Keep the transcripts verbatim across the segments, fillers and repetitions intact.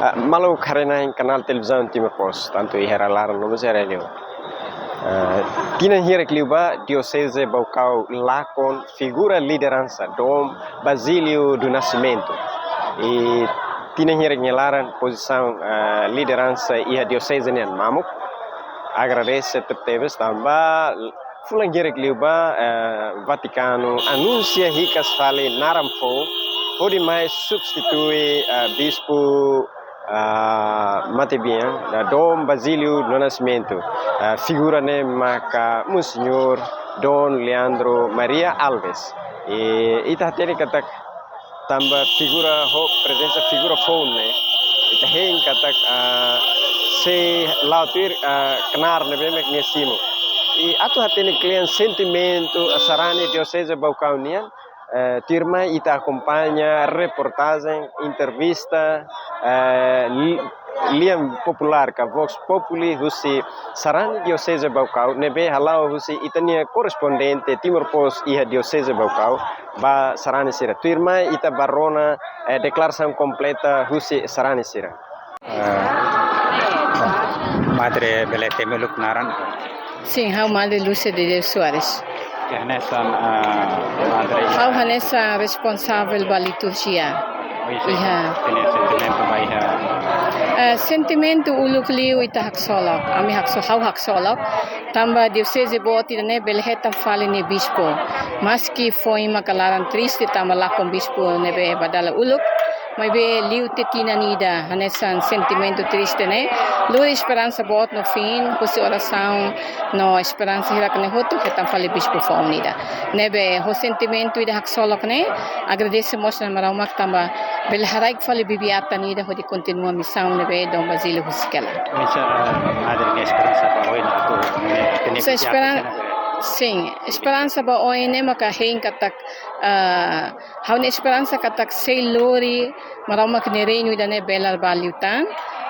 Ah, maluk haree-na'in kanál televizaun Timor Post, tantu iha rai-laran no mós iha rai-liur. Ah, tinan hirak liubá, Dioseze Baucau lakon figura lideransa, Dom Basílio do Nascimento. I tinan hirak nia laran pozisaun, ah, lideransa iha dioseze nian mamuk. Agradese tebetebes tanba fulan hirak liubá, eh, Vatikanu anunsia hikas fali naran foun hodi mai substitui, eh, Bispu, eh, matebian, eh, Dom Basílio do Nascimento. Eh, figura ne'e maka Monseñór Dom Leandro Maria Alves. I ita hatene katak tanba figura ho prezensa figura foun ne'e, ita hein katak, ah, sei la'o tuir, ah, knaar ne'ebé mak nia simu. I atu hatene kle'an sentimentu, ah, sarani Dioseze Baucau nian, eh, tuirmai ita akompaña reportajen, entrevista, eh, li-, lian populár ka Vox Populi husi sarani Dioseze Baucau, ne'ebé hala'o husi ita-nia korrespondente Timor Post iha Dioseze Baucau, ba sarani sira. Tuirmai ita bá rona, eh, deklarasaun kompleta husi sarani sira. Eh, Madre bele temi uluk naran? Sin, ha'u Madre Lúcia de Deus Soares. Ke hanesan, eh, Madre? Ha'u hanesan responsavel ba liturjia. Oinsá iha, tenke sentimentu ba iha? Eh, sentimentu uluk liu ita haksolok, ami hakso-, ha'u haksolok. Tanba dioseze boot ida-ne'e bele hetan fali nia bispu. Maski foin maka laran triste tanba lakon bispu ne'ebé ba dala uluk, maibé liu tiha tinan ida hanesan sentimentu triste ne'e, lori esperansa boot no fin, husi orasaun no esperansa hirak ne'e hotu, hetan fali bispu foun ida. Ne'ebé ho sentimentu ida haksolok ne'e, agradese mós Na'i Maromak tanba bele haraik fali bibi-atan ida hodi kontinua misaun ne'ebé Dom Basílio husik hela. Oinsá, eh, Madre nia esperansa ba oin atu, eh, tenke esperan-, sin, esperansa ba oin ne'e maka hein katak, eh, ha'u-nia esperansa katak sei lori Maromak nia reinu ida-ne'e belar ba liután,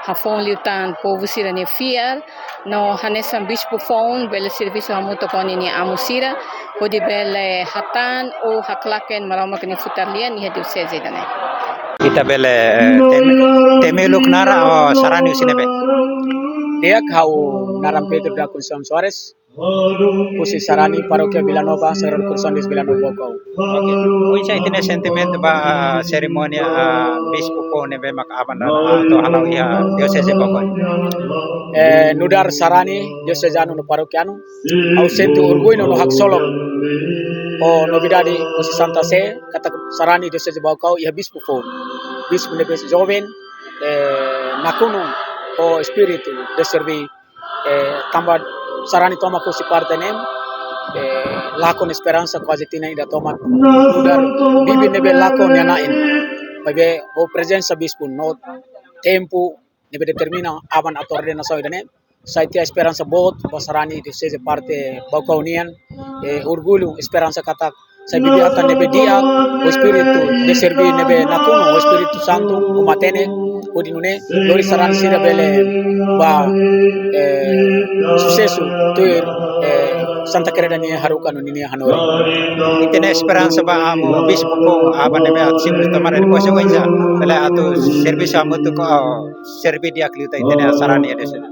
hafoun liután povu sira-nia fiar, no hanesan bispu foun bele servisu hamutuk ho ninia amu sira, hodi bele hatán ou haklaken Maromak nia futar lian iha dioseze ida-ne'e. Ita bele, eh, temi, temi uluk naran ho sarani husi ne'ebé? Di'ak, ha'u naran Pedro da Conceição Soares, husi sarani Parókia Vila Nova, Sagrado Coração de Vila Nova Baucau. Oke. Oinsá ita-nia sentimentu ba serimónia, ah, bispu foun ne'ebé maka aban-bainrua atu hala'o iha dioseze Baucau? Eh, nu'udar sarani diosezanu no parókianu, ha'u sente orgullu no haksolok ho novidade husi Santa Sé, katak sarani dioseze Baucau iha bispu foun. Bispu ne'ebé joven, eh, nakonu ho espíritu de servir, eh, tanba sarani tomak husi parte ne'e, eh, lakon esperansa kuaze tinan ida tomak, nu'udar bibi ne'ebé lakon nia na'in. Maibé ho prezensa bispu no tempu ne'ebé determina aban atu ordenasaun ida-ne'e, sai tiha esperansa boot ba sarani dioseze parte Baucau nian, eh, orgullu, esperansa katak sai bibi-atan ne'ebé di'ak, ho espíritu de servir ne'ebé nakonu, ho Espíritu Santu, ho matenek, hodi nune'e lori sarani sira bele ba, eh, susesu tuir, eh, Santa Kreda nia haruka no ninia hanorin. Ita-nia esperansa ba amu bispu foun aban ne'ebé atu simu tomar depois oinsá bele atu servisu hamutuk ho servir di'ak liután ita-nia sarani ida-ne'e.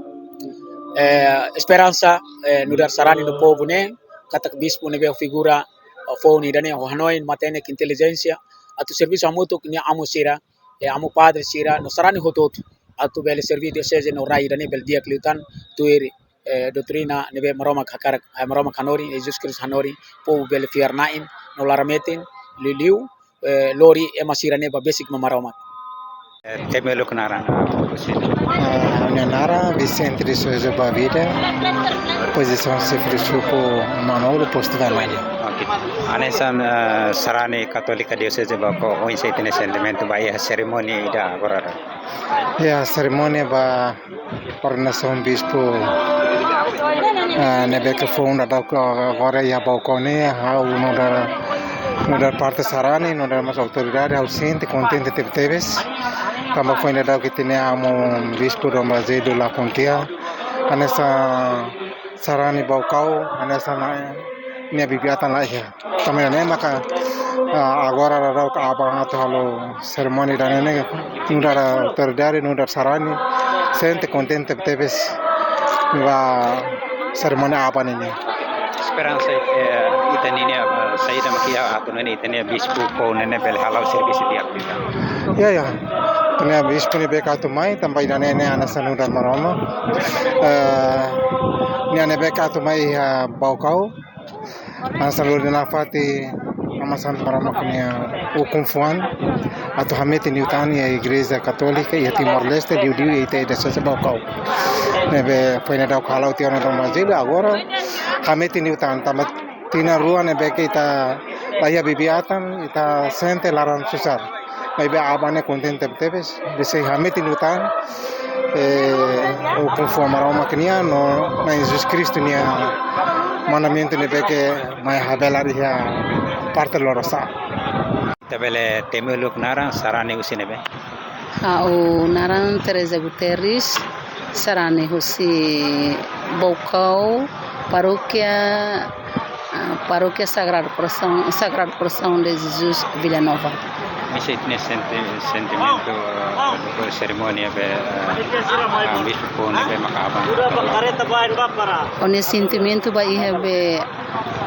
Eh, esperansa, eh, nu'udar sarani no povu ne'e, katak bispu ne'ebé figura, eh, foun ida-ne'e ho hanoin, matenek, intelijénsia, atu servisu hamutuk nia amu sira, eh, amu padre sira, no sarani hotu-hotu, atu bele servir dioseze no rai ida-ne'e bele di'ak liután, tuir, eh, doutrina ne'ebé Maromak hakarak, eh, Maromak hanorin, Jesus Kristus hanorin, povu bele fiar na'in, no laran-metin, liuliu, eh, lori ema sira-ne'e ba besik ba Maromak. Eh, temi uluk naran? Ah, ha'u-nia naran Vicente de Sousa Bavida, pozisaun xefe de suku Manolo, postu Vermelho. Oke. Hanesan, eh, sarani Katólika Dioseze Baucau, oinsá ita-nia sentimentu ba iha serimónia ida agora? Ya, serimónia ba ordenasaun bispu, ah, ne'ebé ke foun daudauk agora iha Baucau ne'e, ha'u nu'udar, nu'udar parte sarani, nu'udar mós autoridade, ha'u sente kontente tebetebes. Tanba foin daudauk ita-nia amu bispu Dom Basílio lakon tiha, hanesan sarani Baucau, hanesan nia bibi-atan la iha. Tanba ne'e maka Ah, agora daudaun aban atu halo serimónia ida-ne'e ne'e, nu'udar autoridade, nu'udar sarani, sente kontente tebes ba serimónia aban ne'e. Esperansa, eh, ita-nia, eh, saida mak iha atu nune'e ita-nia bispu foun ne'e bele hala'o servisu di'ak liután. Ya, ya. Ita-nia bispu ne'ebé atu mai, tanba ida-ne'e ne'e hanesan nu'udar Maromak. Eh, nia ne'ebé atu mai iha Baucau. Hanesan lori nafatin Aman Santu Maromak nia ukun-fuan atu hametin liután iha Igreja Katólika iha Timor-Leste, liuliu iha ita-nia dioseze Baucau. Ne'ebé foin daudaun hala'o tiha ona Dom Basílio, agora hametin liután, tanba tinan rua ne'ebé ke ita la iha bibi-atan, ita sente laran susar. Maibé aban ne'e kontente tebes, bele hametin liután, eh, ukun-fuan Maromak nian no Na'i Jesus Kristu nia mandamentu ne'ebé ke mai habelar iha parte Lorosa'e. Ita bele temi uluk naran, sarani husi ne'ebé? Ha'u naran Teresa Guterres, sarani husi Baucau, parókia, ah, parókia Sagrado Coração, Sagrado Coração de Jesus Vila Nova. Imi sente senti-, sentimentu, eh, serimónia be, eh, ah, bispu foun ne'ebé maka aban? Ha'u-nia sentimentu ba iha be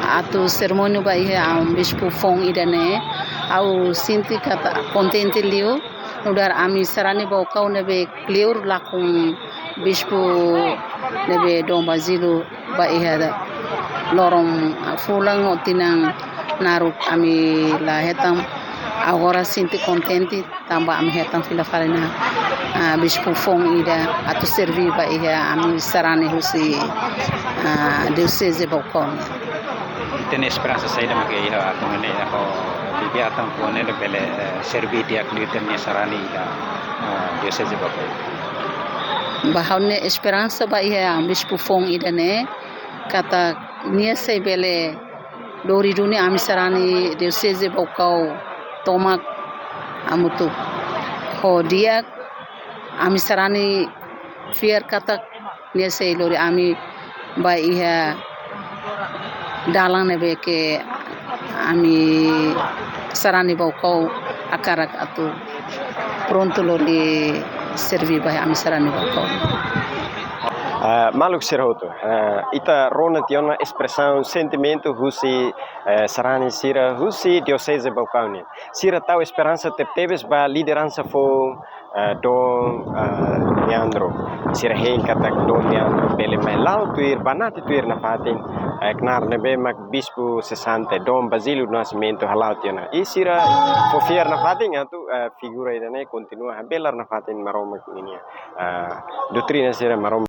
atu serimónia ba iha, ah, bispu foun ida-ne'e, ha'u sente katak kontente liu, nu'udar ami sarani Baucau ne'ebé kleur lakon bispu ne'ebé Dom Basílio ba iha loron, ah, fulan ou tinan naruk ami la hetan, agora sente kontente tanba ami hetan fila fali ona, ah, bispu foun ida atu serví ba iha ami sarani husi, ah, dioseze Baucau. Ita-nia esperansa saida mak iha atu nune'e ho bibi-atan foun ne'e bele, eh, serví di'ak liután ita-nia sarani iha, eh, dioseze Baucau? Ba ha'u-nia esperansa ba iha bispu foun ida-ne'e katak nia sei bele lori duni ami sarani dioseze Baucau tomak hamutuk ho di'ak, ami sarani fiar katak nia sei lori ami ba iha dalan ne'ebé ke ami sarani Baucau hakarak atu prontu lori serví ba iha ami sarani Baucau. Ah, maluk sira hotu, ah, ita rona tiha ona espresaun sentimentu husi, eh, sarani sira husi dioseze Baucau nian. Sira tau esperansa tebetebes ba lideransa foun, eh, Dom, eh, Leandro. Sira hein katak Dom Leandro bele mai la'o tuir, banati tuir nafatin, eh, knaar ne'ebé mak bispu sesante Dom Basílio do Nascimento hala'o tiha ona. I sira fó fiar nafatin atu, eh, figura ida-ne'e kontinua habelar nafatin Maromak ninia, eh, doutrina sira, Maromak